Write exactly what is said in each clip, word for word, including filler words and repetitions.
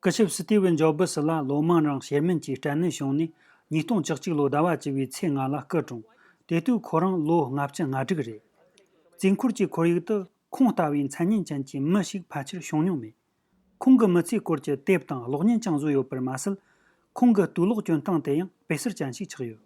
སྐུ་ཞབས་སི་ཏི་ཝན་ཇོབ་སི་ལ་ལོ་མང་རིང་ཤེར་མན་གྱི་སྐྲན་ནད་བྱུང་ནས། ཉིས་སྟོང་བཅུ་གཅིག་ལོའི་ཟླ་བ་བཅུ་བའི་ཚེས་ལྔ་ལ་སྐུ་གྲོངས། དེ་དུས་ཁོ་རང་ལོ་ལྔ་བཅུ་ང་དྲུག་རེད། རྩིས་འཁོར་གྱི་ཁོར་ཡུག་ཏུ་ཁོང་ལྟ་བུའི་མཚན་སྙན་ཅན་གྱི་མི་ཞིག་ཕལ་ཆེར་བྱུང་མྱོང་མེད། ཁོང་གི་མི་ཚེའི་སྐོར་གྱི་དེབ་དང་གློག་བརྙན་ཀྱང་བཟོས་ཡོད་པར་མ་ཟད། ཁོང་གི་དུག་ལོག་གྱོན་སྟངས་དེ་ཡང་དཔེ་གསར་ཅན་ཞིག་ཆགས་ཡོད།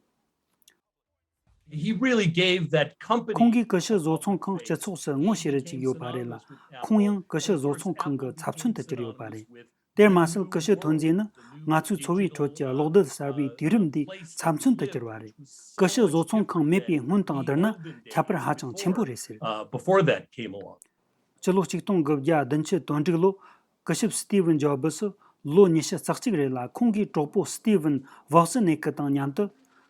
He really gave that company. ཁོང་གིས་ཀུ་ཤུ་བཟོ་ཚོང་ཁང་སྤྱི་ཚོགས་སུ་ངོ་ཤེས་རུ་བཅུག་ཡོད་པ་རེད་ལ། ཁོང་ཡང་ཀུ་ཤུ་བཟོ་ཚོང་ཁང་གི་ཚབ་མཚོན་དུ་གྱུར་ཡོད་པ་རེད། དེར་མ་ཟད། ཀུ་ཤུ་ཐོན་རྫས་ནི་ང་ཚོའི་འཚོ་བའི་ཁྲོད་ཀྱི་གློག་རྡུལ་གསར་པའི་དུས་རིམ་འདིའི་ཚབ་མཚོན་དུ་གྱུར་བ་རེད། ཀུ་ཤུ་བཟོ་ཚོང་ཁང་མེད་པའི་སྔོན་དང་བསྡུར་ན་ཁྱད་པར་ཧ་ཅང་ཆེན་པོ་རེད་ཟེར། Uh, before that came along. སྤྱི་ལོ་ཆིག་སྟོང་དགུ་བརྒྱ་བདུན་ཅུ་དོན་དྲུག་ལོ། སྐུ་ཞབས་སི་ཏི་ཝན་ཇོབ་སི་ལོ་ཉི་ཤུ་རྩ་གཅིག་རེ་ལ་ཁོང་གི་གྲོགས་པོ་སི་ཏི་ཝན་ཝོ་སི་ནེ་ཀི་དང་མཉམ་དུ་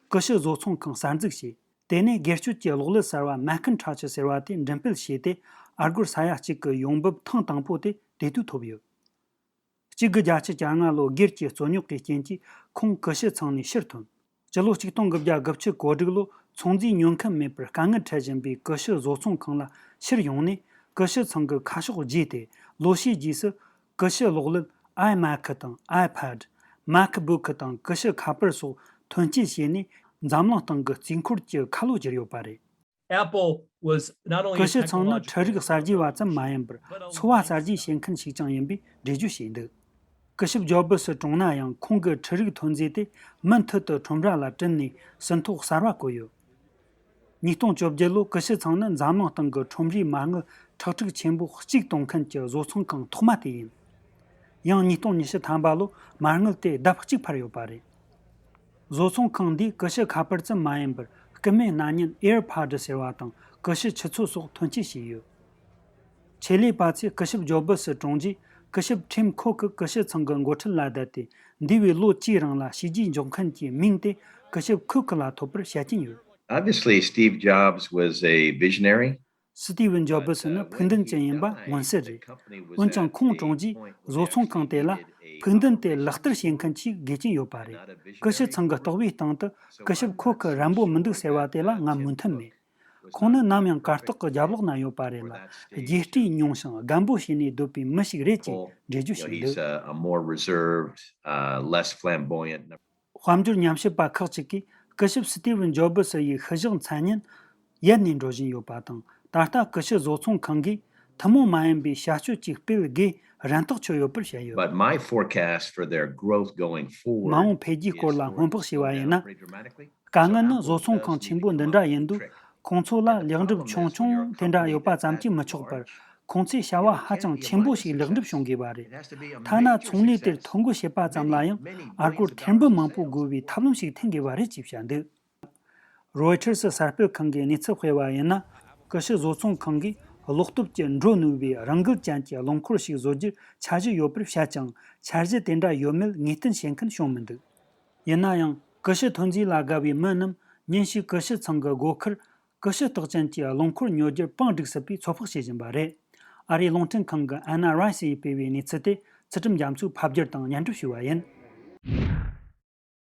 ཀུ་ཤུ་བཟོ་ཚོང་ཁང་གསར་འཛུགས་བྱས། དེ་ནས་སྒེར་སྤྱོད་ཀྱི་གློག་ཀླད་གསར་བ་མེ་ཁན་ཁྲ་ཆི་ཟེར་བ་དེ་འགྲེམས་སྤེལ་བྱས་ཏེ། ཨ་སྒོར་ས་ཡ་གཅིག་གི་ཡོང་འབབ་ཐེངས་དང་པོ་དེ་དེ་དུས་ཐོབ་ཡོད། གཅིག་དགུ་བརྒྱད་ཅུ་གྱ་ལྔ་ལོ་སྒེར་གྱི་རྩོད་རྙོག་གི་རྐྱེན་གྱིས་ཁོང་ཀུ་ཤུ་ཚང་ནས་ཕྱིར་ཐོན། སྤྱི་ལོ་ཆིག་སྟོང་དགུ་བརྒྱ་དགུ་བཅུ་གོ་དྲུག་ལོ། ཚོང་རྫས་ཉོ་མཁན་མེད་པར་དཀའ་ངལ་འཕྲད་བཞིན་པའི་ཀུ་ཤུ་བཟོ་ཚོང་ཁང་ལ་ཕྱིར་ཡོང་ནས། ཀུ་ཤུ་ཚང་གི་ཁ་ཕྱོགས་བརྗེས་ཏེ། ལོ་ཤས་རྗེས་སུ་ཀུ་ཤུ་གློག་ཀླད་ཨའི་མེག་དང་ཨའི་ཕད། མེག་བུག་དང་ཀུ་ཤུ་ཁ་པར་སོགས་ཐོན་སྐྱེད་བྱས་ནས། འཛམ་གླིང་སྟེང་གི་རྩིས་འཁོར་གྱི་ཁ་ལོ་བསྒྱུར་ཡོད་པ་རེད། Apple was not only a ཀུ་ཤུ་ཚང་ནི་technological འཕྲུལ་རིག་གསར་བརྗེ་བ་ཙམ་མ་ཡིན་པར། འཚོ་བ་གསར་བརྗེ་བྱེད་མཁན་ཞིག་ཀྱང་ཡིན་པའི་འགྲེལ་བརྗོད་བྱས་འདུག་སྐུ་ཞབས་ཇོབ་སི་གྲོངས་ན་ཡང་། ཁོང་གི་འཕྲུལ་རིག་ཐོན་རྫས་དེ་མུ་མཐུད་དུ་ཁྲོམ་ར་ལ་བསྐྲུན་ནས་ཟིན་ཐོ་གསར་བ་བཀོད་ཡོད། ཉིས་སྟོང་བཅོ་བརྒྱད་ལོ། ཀུ་ཤུ་ཚང་ནི་འཛམ་གླིང་སྟེང་གི་ཁྲོམ་རའི་མ་དངུལ་ཁྲག་ཁྲིག་ཆེན་པོ་གཅིག་གཏོང་མཁན་གྱི་བཟོ་ཚོང་ཁང་ཐོག་མ་དེ་ཡིན། ཡང་ཉིས་སྟོང་ཉི་ཤུ་ཐམ་པ་ལོ། མ་དངུལ་དེ་ལྡབ་གཅིག་འཕར་ཡོད་པ་རེད། བཟོ་ཚོང་ཁང་འདིས་ཀུ་ཤུ་ཁ་པར་ཙམ་མ་ཡིན་པར། སྐུད་མེད་སྣ་བརྙན་ཨེར་པོ་ཌི་ཟེར་བ་དང་། ཀུ་ཤུ་ཆུ་ཚོད་སོགས་ཐོན་སྐྱེད་བྱས་ཡོད། ཆེད་ལས་པ་ཚོས་སྐུ་ཞབས་ཇོབ་སི་གྲོངས་རྗེས། སྐུ་ཞབས་ཊིམ་ཁུག་གིས་ཀུ་ཤུ་ཚང་གི་འགོ་ཁྲིད་ལ་བསྡད་དེ། འདས་པའི་ལོ་བཅུའི་རིང་ལ་བྱས་རྗེས་འཇོག་མཁན་གྱི་མིང་དེ་སྐུ་ཞབས་ཁུག་ལ་ཐོབ་པར་བྱ་རྐྱེན་ཡོད། Obviously, Steve Jobs was a visionary. སི་ཏི་ཝན་ཇོབ་སི་ནི་ཕུགས་འདུན་ཅན་ཡིན་པ་མངོན་གསལ་རེད། འོན་ཀྱང་། ཁོང་གྲོངས་རྗེས་བཟོ་ཚོང་ཁང་དེ་ལ་ཕུགས་འདུན་དེ་ལག་བསྟར་བྱེད་མཁན་ཞིག་དགོས་ཀྱིན་ཡོད་པ་རེད། ཀུ་ཤུ་ཚང་གི་ལྟོ་བའི་སྟེང་དུ་ཀུ་ཤུ་ཁུག་རན་པོ་མི་འདུག་ཟེར་བ་དེ་ལ་ང་མོས་མཐུན་མེད། ཁོང་ནི་ནམ་ཡང་གར་སྟེགས་ཀྱི་རྒྱབ་ལོགས་ན་ཡོད་པ་རེད་ལ། རྒྱས་སྤྲོས་ཉུང་ཞིང་རྒན་པོ་བྱས་ནས་སྡོད་པའི་མི་ཞིག་རེད་ཅེས་འགྲེལ་བརྗོད་བྱས་འདུག A more reserved, uh, less flamboyant. དཔལ་འབྱོར་ཉམས་ཞིབ་པ་ཁག་ཅིག་གིས་སྐུ་ཞབས་སི་ཏི་ཝན་ཇོབ་སི་ཡི་ཤུལ་བཞག་མཚན་སྙན་ཡལ་ནས་འགྲོ་བཞིན་ཡོད་པ་དང་། ད་ལྟ་ཀུ་ཤུ་བཟོ་ཚོང་ཁང་གིས་ཐུན་མོང་མ་ཡིན་པའི་བྱ་སྤྱོད་ཅིག་སྤེལ་དགོས་རན་ཐག་ཆོད་ཡོད་པར་བཤད་ཡོད། But my forecast for their growth going forward. མ་འོངས་འཕེལ་རྒྱས་སྐོར་ལ་སྔོན་དཔག་བྱས་པ་ཡིན་ན། དཀའ་ངལ་ནི་བཟོ་ཚོང་ཁང་ཆེན་པོ་འདི་འདྲ་ཡིན་དུས། ཁོང་ཚོ་ལ་ལེགས་འགྲུབ་ཆུང་ཆུང་དེ་འདྲ་ཡོད་པ་ཙམ་གྱིས་མི་ཆོག་པར། ཁོང་ཚོས་བྱ་བ་ཧ་ཅང་ཆེན་པོ་ཞིག་ལེགས་འགྲུབ་བྱུང་དགོས་པ་རེད། ཐ་ན་ཚོང་ལས་དེར་ཐོ་འགོད་བྱེད་པ་ཙམ་ལ་ཡང་ཨ་སྒོར་ཐེར་འབུམ་མང་པོ་དགོས་པའི་ཐབས་ལམ་ཞིག་འཐེན་དགོས་པ་རེད་ཅེས་བཤད་འདུག་རོའི་ཊར་སི་གསར་སྤེལ་ཁང་གིས་གནས་ཚུལ་སྤེལ་བ་ཡིན་ན། ཀུ་ཤུ་བཟོ་ཚོང་ཁང་གིས་གློག་སྟོབས་ཀྱི་འགྲོ་ནུས་པའི་རང་འགུལ་ཅན་གྱི་རླངས་འཁོར་ཞིག་བཟོ་རྒྱུར་འཆར་གཞི་ཡོད་པར་བཤད་ཀྱང་། འཆར་གཞི་དེ་འདྲ་ཡོད་མེད་ངེས་གཏན་བྱེད་མཁན་བྱུང་མི་འདུག་ཡིན་ན་ཡང་། ཀུ་ཤུ་ཐོན་རྫས་ལ་དགའ་བའི་མི་རྣམས་ཉིན་ཞིག་ཀུ་ཤུ་ཚང་གི་སྒོ་ཁར་ཀུ་ཤུ་རྟགས་ཅན་གྱི་རླངས་འཁོར་ཉོ་རྒྱུར་པང་བསྒྲིགས་སྲིད་པའི་ཚོད་དཔག་བྱེད་བཞིན་པ་རེད། ཨ་རིའི་རླུང་འཕྲིན་ཁང་གི་ཨན་ན་རའི་སི་ཡིས་སྤེལ་བའི་གནས་ཚུལ་དེ་ཚུལ་ཁྲིམས་རྒྱ་མཚོས་ཕབ་བསྒྱུར་དང་སྙན་སྒྲོན་ཞུས་པ་ཡིན།